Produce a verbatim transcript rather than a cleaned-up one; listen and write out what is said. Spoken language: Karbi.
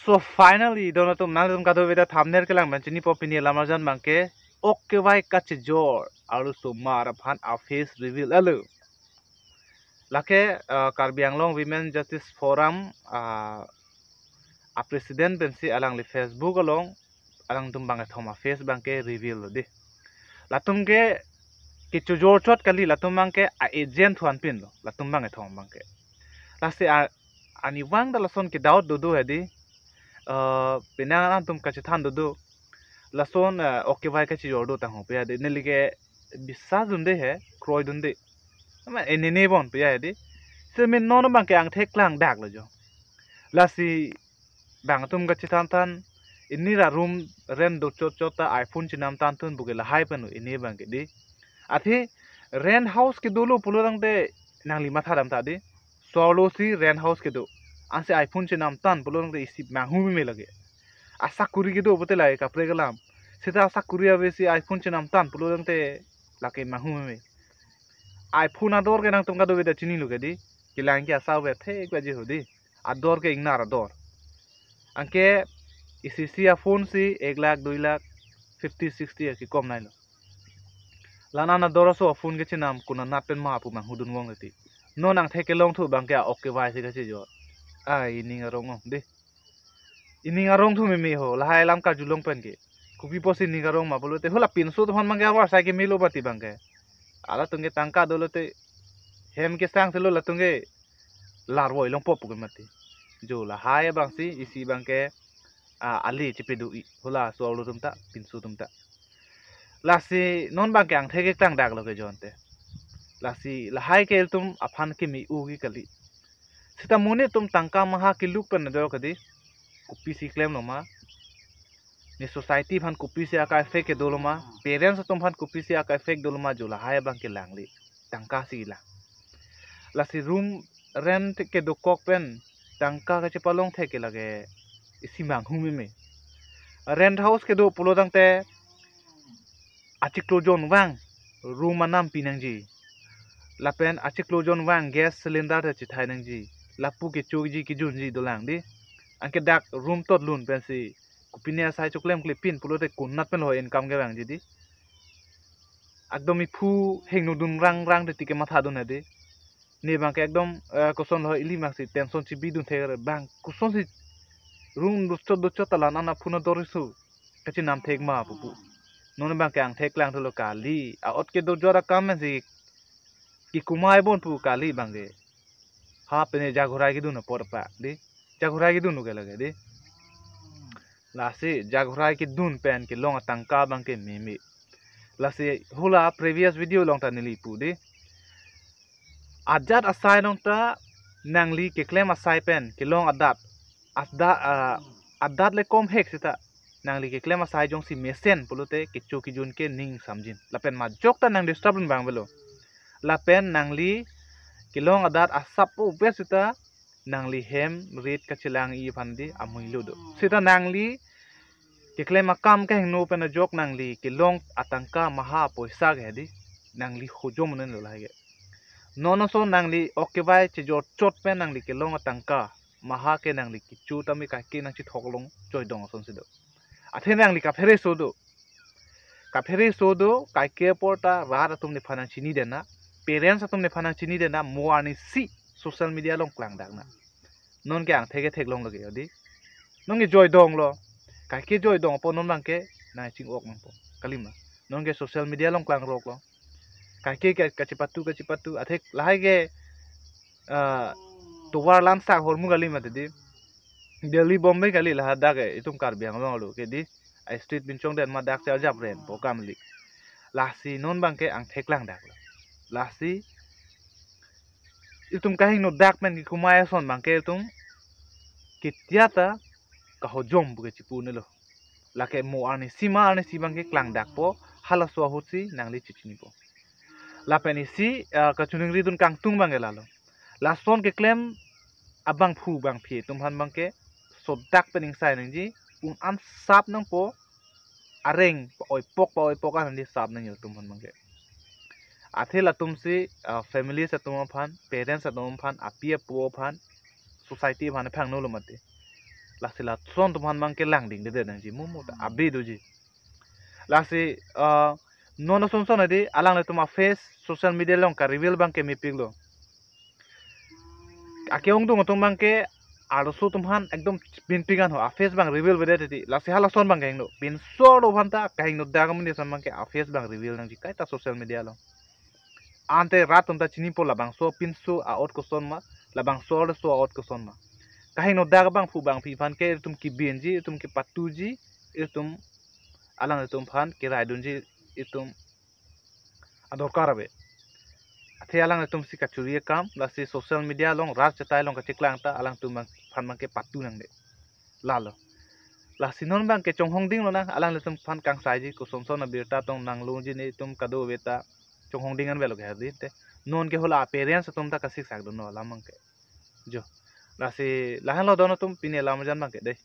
So finally, don atum, nanglitum kadokave ta thumbnail kelang pen chinipo, pini alam arjan abangke ok kevai kachejor arlosomar aphan a-face reveal alo. Lake, uh, Karbi Anglong Women Justice Forum, uh, a-president pensi alangli Facebook along alangtum bangkethom a-face abangke reveal lo dei. Latum ke kechojor chot kali, latum abangke a-agent thuan pinlo, latum bangkethom abangke. Lasi a, arnivang ta lason ke-doubt dodo hedi. Uh, penang atum kachethan dodo. Lason, uh, ok kevai kachejor do tangho pe hedi. Neli ke bisas dunde he, kroidunde. Ama enene bon pe hedi. Semin non abangke angthek klangdak lo jo. Lasi bang atum kachethan than, ini ra room rent do chot chot ta iPhone chenam tan tun puke lahai pen lo ini abangke dei. Athe rent house kedolo pulo tangte nangli matha dam ta dei. So arlo si rent house kedo, ansi iPhone chenam tan pulo tangte isi manghu meme lake. Asakuri kedo pulote lake kaprek alam. Seta asakuri ave si iPhone chenam tan pulo tangte lake manghu meme. iPhone ador ke nangtum kadokave ta chinilo ke dei. Kelang ke asa ave thek baji ho dei. Ador ke ingnar ador. Anke isi isi a-phone si ek lakh, dui lakh, fifty, sixty kekom nailo. La-an ador aso a-phone kechenam konat pen ma pu manghu dun vong leti. Non angthek kelongthu abangke a-ok kevai si kachejor. Ai, ining arong ong dei. Ining arong thu meme ho, lahai alam karjulong pen ke. Kopi pusi ining arong ma pulote, hula pinso atum aphan abangke avarsai kemelo mati abangke. Halatum ke tangka dolote hem kesang selo latum ke larvoi longpo puke mati. Jo lahai abangsi isi abangke, ah, ali chepedo-i. Hula so arlo atum ta, pinso atum ta. Lasi non abangke angthek keklangdak lo ke jonte. Lasi lahai ke ilitum aphan keme-o ke kali. Seta monit atum tangka maha keluk pen ador ke dei. Kopisi klemlo ma? Ne society aphan kopisi aka-effect kedo lo ma? Parents atum aphan kopisi aka-effect dolo ma, jo lahai abangke langli? Tangka si lang. Lasi room rent kedokok pen tangka kachepalong thek ke lake isi manghu meme. Rent house kedo pulo tangte achiklo jonvang room anam pi nangji. Lapen achiklo jonvang gas cylinder ta chethai nangji. Lapu kechoji kejunji dolang dei. Anke dak room tot lun pensi kopine asai choklemkle pin pulote konat pen lo income kevangji dei. Ekdom iphu hingno dun rangrang te tike matha dun hedi. Ne abangke ekdom, eh, koson lo, ili amatsi tension chibidun thek re, bang kosonsi room do chot do chot ta la-an a-phone ador riso kachenam thek ma pupu. Non abangke angthek klangthu lo kali. A-ok kedojor akam si kekumai bon pu kali abangke. Ha, pine jaghorai kedun apot apa dei. Jaghorai kedun lo ke lake dei. Lasi jaghorai kedun pen kelong atangka abangke meme. Lasi hula previous video along ta neli pu dei. Ajat asai along ta nangli keklem asai pen kelong adat, asda, ah, adat le komhek seta nangli keklem asai jongsi mesen pulote kecho kejun ke ning samjin. Lapen majok ta nang disturb dun abang avelo. Lapen nangli kelong adat asap obe seta nangli hem rit kachelang-i aphan dei amuilo do. Seta nangli keklem akam kehingno pen ajok nangli kelong atangka maha poisa ke dei nangli hojom un-e lo lahai ke. Non aso nangli ok kevai chejor chot pen nangli kelong atangka maha ke nangli kecho tame kaike nangchethok long joidong asonsi do. Athe nangli kaphere so do. Kaphere so do, kaike apor ta rat atum nephan nangchini detna, parents atum nephan nangchini detna, mo arnisi social media along klangdakna. Non ke angthek ketheklong lake dei. Non ke joidong lo. Kaike joidong apot non abangke nangching-ok nangpo. Kali ma? Non ke social media along klangrok lo. Kaike ke kachepatu kachepatu. Athe lahai ke, ah, tovar lansa ahormu kali mati dei. Delhi, Bombay kali, lahadak ke itum Karbi Anglong arlo ke dei. A-street pinchong den ma dak si arjap rent po kamli. Lasi non abangke angthek klangdak lo. Lasi itum kahingno dak pen kekumai ason abangke itum ketia ta kahojom pu ke chipu un-e lo. Lake mo arnisi ma arnisi abangke klangdakpo, halaso ahutsi nangli chechinipo. Lapen isi, ah, kachiningri dun kangtung abangke lalo. Lason keklem abangphu bangphi atum aphan abangke sodak pen ingsai nangji, un-an sap nangpo, areng pa-oipok pa-oipok an handi sap nangji atum aphan abangke. Athe latumsi, ah, families atum aphan, parents atum aphan, api apo aphan, society aphan phangno lo mati. Lasi lason atum aphan abangke langdingdedet nangji, mo mo ta abi doji. Lasi, ah, non ason ason adi alanglitum a-face social media along ka-reveal abangke mepiklo. Ake-ongdung atum abangke arloso atum aphan ekdom pinpik an ho, a-face abang reveal avedet titi. Lasi halason abangke hingno. Pinso arlo aphan ta kahingno dak amonit ason abangke a-face abang reveal nangji kaita social media along. Ante rat atum ta chinipo labangso pinso a-ot koson ma, labangso arloso a-ot koson ma. Kahingno dak abangphu bangphi aphan ke itum kebinji, itum kepatuji, itum alanglitum aphan keraidunji, itum adorkar ave. Athe alanglitum si kachuri akam, lasi social media along rat chetai along kacheklang ta alangtum abang aphan abangke patu nangde. Lalo. Lasi non abangke chonghongding lonang, alanglitum aphan kangsaiji, kosonson abirta tong nanglongji ne itum kadokave ta chonghongding an avelo ke hadi te. Non ke hala appearance atum ta kasiksak dunlo alam abangke. Jo. Lasi lahenlo don atum, pini alam arjan abangke dei.